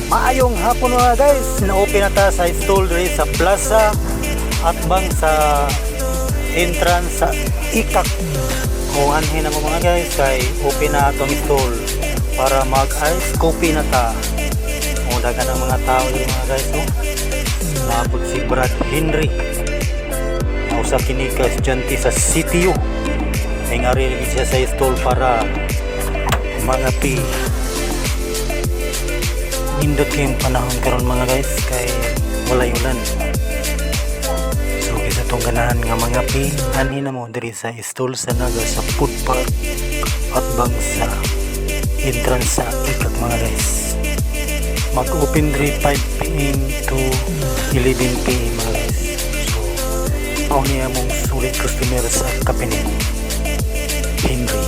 Maayong hapon, mga guys. Na-open na ta sa stall diri sa plaza atbang sa entrance sa ICAC. Kung anhin na mo, mga guys, kay open na atong stall para mag ice coffee na ta. O daghan ang mga tao diri, mga guys, oh. Napod si Brad Henry. Usa kini ka estudyante sa CTU. May ngari siya sa stall para mga pi. Nindot kayong panahon karon, mga guys, kay walay ulan. So kaysa tong ganahan nga mga pi, anhi na mo diri sa stall sa Naga sa food park atbang sa entrance sa ICAC, mga guys. Mag-open diri 5 p.m. to 11 p.m., mga guys. So mao niya mong sulit customer sa kape ni Henry.